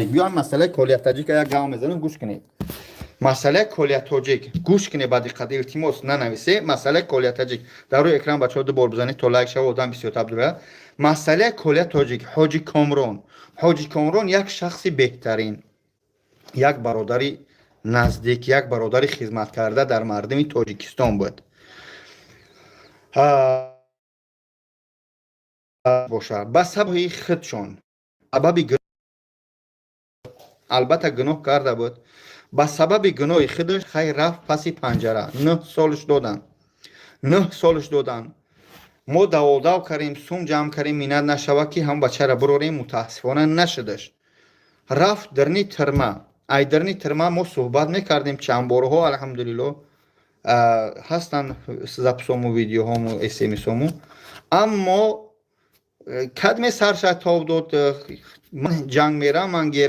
Биём, масъалаи Колия Таҷика як гап мезанем, гӯш кунед. Масъалаи Колия Тоҷик, гӯш кунед ба диққат, илтимос, нанависе. Масъалаи Колия Таҷик дар рӯи экран, бачаҳо, ду бор бизанед, то лайк шава, одам бисёртар бидурад. Масъалаи Колия Тоҷик, Ҳоҷи Комрон. Ҳоҷи Комрон як шахси беҳтарин, як бародари наздик, як бародари хизматкарда дар мардуми Тоҷикистон буд боша. Ба сабаби худшон, сабаби, албатта, гуноҳ карда буд, ба сабаби гуноҳи худаш, хай, рафт паси панҷара. 9 солш доданд, 9 солш доданд. Мо даводав кардем, сум ҷамъ кардем, минат нашава, ки ҳам бачара бирорем. Мутаассифона, нашудаш, рафт дирни тирма. Ай дирни тирма мо суҳбат мекардем чанд борҳо. Алҳамдулилло, ҳастанд записому, видеоҳому, смсому. Аммо кадме сарша тоб дод, ман ҷанг мерам, ман гер.